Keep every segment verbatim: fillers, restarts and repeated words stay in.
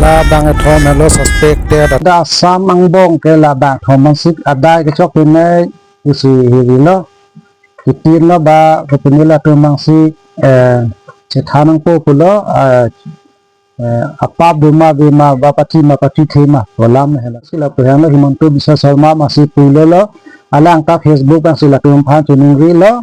Bang kethom helo suspected. Dak Assam angbong ke la bang thom angsik adai kechok pinai pusi hirilo. Kitin lo ba kepini latum angsik, eh, chethan nangpo pulo, eh, eh, apap duma bima ba pati ma pati thema kolam hela. Si lapu helo Himanta Biswa Sarma masi pulo lo. Alang ta Facebook bang si latum aphan chiningrilo.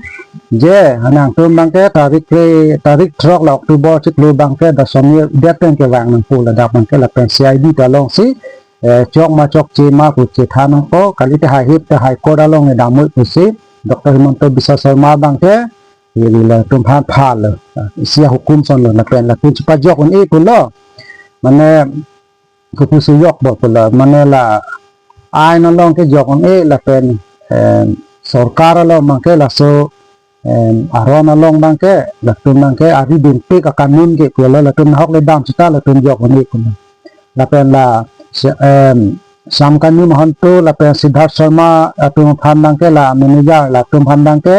Je, nangtum bangke tarik kre, tarik throk la October chiklo bangke dasomir det pen kevang nangpo ladak bangke lapen C I D ta alongsi, eh, chok ma chokche ma pu chethan nangpo, kalite High Hip te High Court along ne damoi pusi, Doctor Himanta Biswa Sarma bangke, iri latum aphan phalo, isi ahukum ason lo, lapen latum chepajok un-e pulo, mane, kopusi jokpo pulo, mane la ain along kejok un-e lapen, em, sorkar along bangke laso, em, aron along bangke, latum bangke ari dumpik akanun ke pulo, latum nahok le dam seta latum jok un-e pulo. Lapen la, si-, em, Shyam Kanu Mahanta, lapen Siddharth Sharma, atum aphan bangke la manager, latum aphan bangke,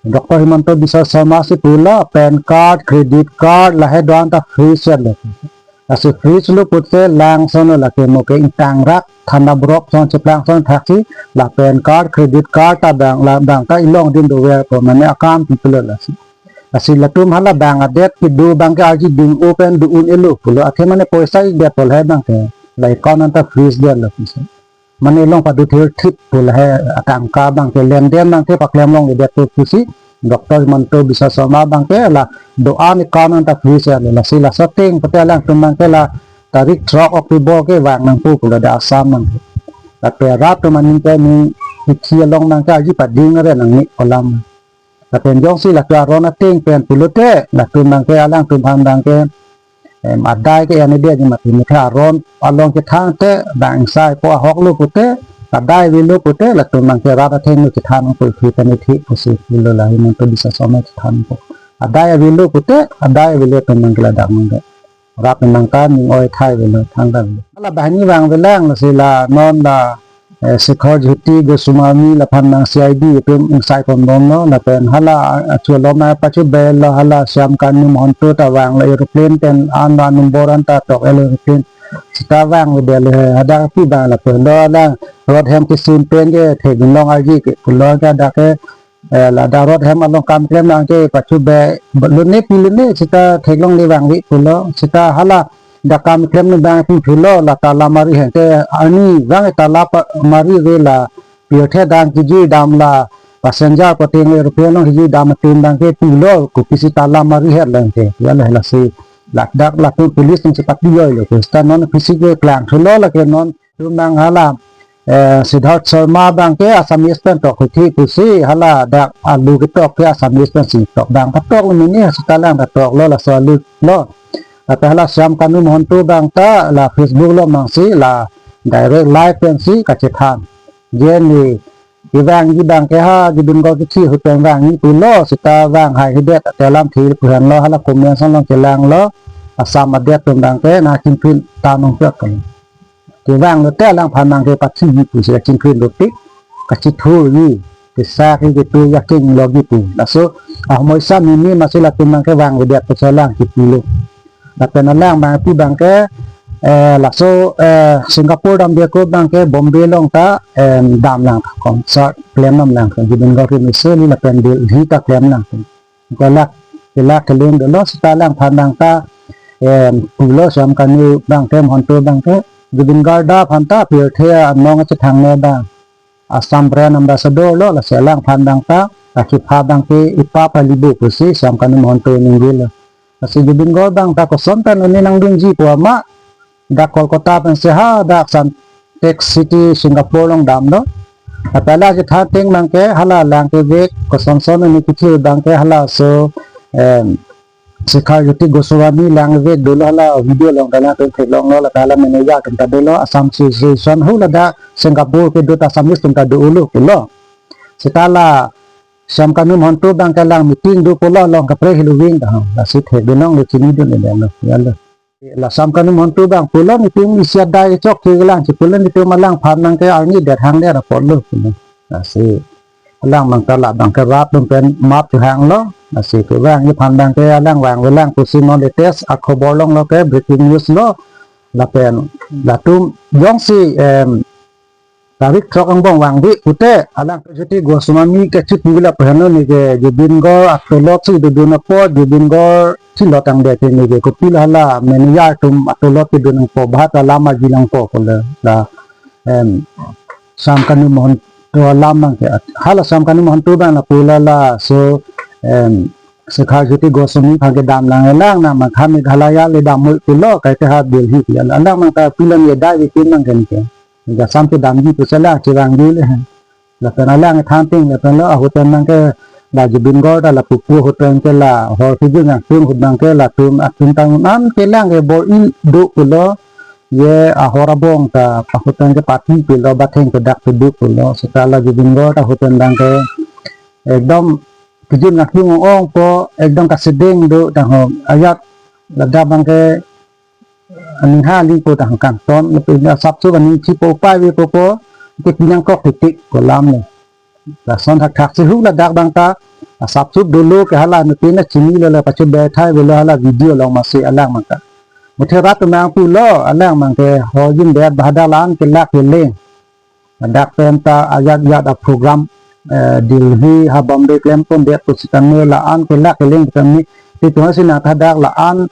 Doctor Himanta Biswa Sarma si pulo, PAN card, credit card, lahai do-an ta freeze lo. Lasi freeze lo pute lang ason lo lake mo ke ingtang rak, thanda borok ason cheplang ason thaksi, la PAN card, credit card ta bang, la bang ta ilong din doverpo, mane akam pi pulo lasi. Lasi latum hala bang adet kedo bangke arji ding-o pen do un-elo pulo, athe mane poisa idet pol hai bangke, la account anta freeze detlo pusi. Mane long padu thir thip pu lahai atangka bangke lenden bangke paklem longledetpo pusi Doctor Himanta Biswa Sarma bangke la do-an account anta freeze lo, lasi laso ateng pute alangtum bangke la tarik throk October kevang nangpo pulo dak Assam bangke. Lapen rat atum aning ke ni ithi along bangke arji pading re nangni kolam. Lapen jongsi latum aron ateng pen pulote, latum bangke alangtum aphan bangke, em, adai ke-en-edet ni mati muthe aron along kethang te, bang saipo ahok lo pute, adai avelo pute, latum bangke rat athengno chethan nangpo, ithi pen ithi pusi pulo la Himanta Biswa Sarma chethan nangpo. Adai avelo pute, adai avelo atum bangke ladak bangke. Rat nangta ning oi thai avelo, thangta avelo. Hala banghini vangvelang lasi la non la, eh, Shikhar Jyoti Goswami laphan nang C I D atum ingsai ponbomlo, lapen hala, ah, achu alom nangpachubelo, hala Shyam Kanu Mahanta ta vanglo aeroplane pen an ba number anta tok-et aeroplane. Seta vanglo delo he, hadak pi bang lapen do lang rot hem kisun pen ke thek long arji ke pulo ke hadak ke, eh, ladak rot hem along kam klem nang ke pachu be, lone pi lone seta theklongle vangve pulo, seta hala dak kam klem nang bang pi pulo, la tala mari hente arni bang tala pa-, mari ve la pirthe dam kejui dam la passenger pating aeroplane along kejui dam atum bang ke pulo, kopisi tala mari het lang ke, ya la lasi ladak latum police atum chepatiyoi lo, seta non pisi ke klang thulo lake non. Tum nang hala, eh, Siddharth Sharma bang ke Assamese pen tok hithi pusi, hala dak alu ketok ke Assamese pensi tok, bang patok lo mini seta lang ta toklo laso alu lo. Lapen hala Shyam Kanu Mahanta bang ta la Facebook along nangsi la direct live pensi kachethan. Je ni kevangji bang ke ha Zubeen Garg kithi ahut pen vangji pulo, seta vang haihedet ate alam thil pu henlo, hala comments along kelanglo, Assam adet atum bang ke nangchingthun ta nong pek kali. Kevang lote alangphan bang ke pathiji pusi kachingthun dopik, kachithurji, kesak ji ketu ya king logi pu. Laso, ah, moisa mimi masi latum bang ke vangvedet pusi alang kipulo. Lapen alang bang pu bang ke, eh, laso, eh, Singapore damde ako bang ke Bombay along ta, em, damlang ta concert klemdamlang ta. Zubeen Garg ke mesen lapen Delhi ta klemlang ta. Kelak, kelak keling dolo seta alangphan bang ta, em, pulo Shyam Kanu bang ke Mahanta bang ke, Zubeen Garg aphan ta pirthe anong chethangne bang Assam brand ambassador lo, lasi alangphan bang ta, akipha bang ke ipap alibo pusi Shyam Kanu Mahanta ningrilo. Lasi Zubeen Garg bang ta koson pen ne nangdunji pu ama, dak Kolkata pensi ha dak Suntec City Singapore along damlo. Lapen la chethan ateng bang ke hala lang kevek, kosonson ne kithi bang ke hala so, em, Shikhar Jyoti Goswami lang kevek dolo, hala video along dalang pen theklonglo, lapen hala manager atum ta dolo, Assam Association hu ladak Singapore kedo ta Assamese atum ta dolo pulo. Seta la Shyam Kanu Mahanta bang ke lang meeting do pulo along kapre hilu wing ta ha. Lasi thekdunlonglo, chinidunledetlo, ya lo. La Shyam Kanu Mahanta bang pulo meeting isi adai chok ke lang si pulo, netum alangphan bang ke arni det hang det apotlo pulo. Lasi alang bang ta la bang ke rat atum pen map hanglo. Lasi kevangji aphan bang ke alang vangvelang pusi non latest akhobor along lo ke breaking news lo. Lapen latum jongsi em tarik throk angbong vangve pute alang ke Jyoti Goswami ke chit nila pehano ni ke Zubeen Garg atolot si dodun apot, Zubeen Garg chilot angdeng ke ni ke kopilo hala manager atum atolot si dodun apot, bahat alam aji langpo pule la em Sam Kanu Mahanta alam abang ke, hala Sam Kanu Mahanta abang lapu la laso em Shikhar Jyoti Goswami aphan kedam lang elang na mangkha Meghalaya le dam moi pulo, kaike ha Delhi pi alang abang ta pulang ye dai pi abang ke ni ke. Ga Sam kedamji pu sela chevangji le. Lapen alang thanting lapen lo ahut abang ke la Zubeen Garg ta lapu pu ahut abang ke la hor kejun nangtung ahut abang ke latum atum tang an kelang ke bor-i do pulo, ye ahor abong ta ahut abang ke party pulo, batheng kedak kedu pulo, seta la Zubeen Garg ta ahut abang ke ekdom kejun nangtung ong po, ekdom kasedeng do tang ho, ajat ladak abang ke aning ha aling po tang kangton, lapen asapso aning chipo upai ve po po, ke pinang kok titik kolam ne. Lason thakthak si hu ladak abang ta asapso dolo ke hala ne pina chini lo la pachu bethai velo hala video along masi alang abang ta. Muthe rat abang pulo alang abang ke hojin bet bahadak la-an kelak keleng. Ladak pen ta ajat ajat a program eh, Delhi ha Bombay klempon det pusitame la-an kelak keleng tame ti tuhan si nangthadak la-an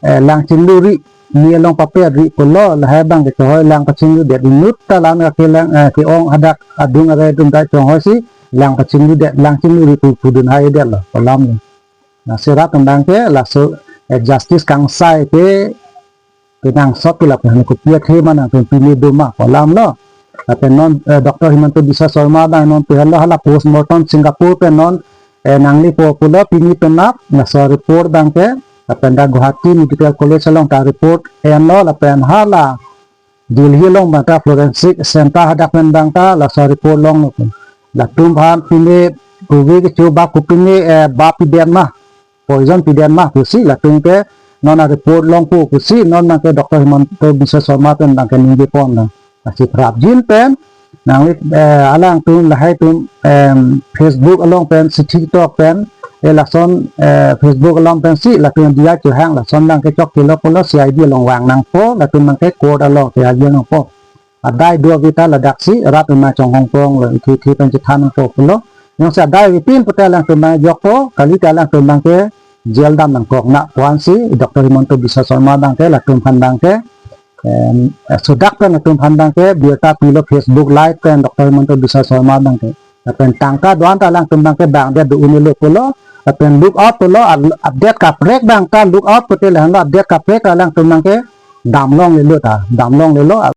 eh, lang chinglu ri ni along pape ri pulo, lahai abang ke chonghoi lang pachinglu det inut ta la-an ka kelang eh, ke-ong hadak adung are dun dai chonghoi si lang pachinglu det, lang chinglu ri pu pudun hai det lo kolam lo. Na serat abang ke laso eh, justice kangsai ke kenangsot ke lapen kopi athe ma nangtum pini doma kolam lo. Lapen non eh, Doctor Himanta Biswa Sarma abang non pu helo hala postmortem Singapore pen non eh, nangli po pulo pini penap laso report abang ke, lapen dak Guwahati Medical College along ta report enlo, lapen hala Delhi along abang ta forensic center hadak pen abang ta laso report longlo pu. Latum aphan pine kove kecho ba kopine eh, ba pidet ma, poison pidet ma pusi latum ke non a report longpo pusi non abang ke Doctor Himanta Biswa Sarma pen abang ke ningje ponlo. Lasi prapjin pen nangli eh, alangtum lahai atum em, Facebook along pen si TikTok pen eh, lason eh, Facebook along pen si latum diya chehang lason abang ke chok kelo pulo, C I D along vang nangpo, latum abang ke court along ke aji nangpo. Adai do ave ta ladak si rat abang chonghong pong lo, ithi ithi pen chethan nangpo pulo. Jongsi adai ave pin pute alangtum abang jokpo, kali ta alangtum abang ke jail dam nangkok na pu-an si Doctor Himanta Biswa Sarma abang ke latum aphan abang ke em, eh, sudak pen latum aphan abang ke birta pilo, Facebook live pen Doctor Himanta Biswa Sarma abang ke. Lapen tangka do-an ta alangtum abang ke bang det do un-elo pulo. Lapen look out pulo, ad- update kaprek abang ta look out pute lahenlo, update kaprek alangtum abang ke dam longlelo ta, dam longlelo.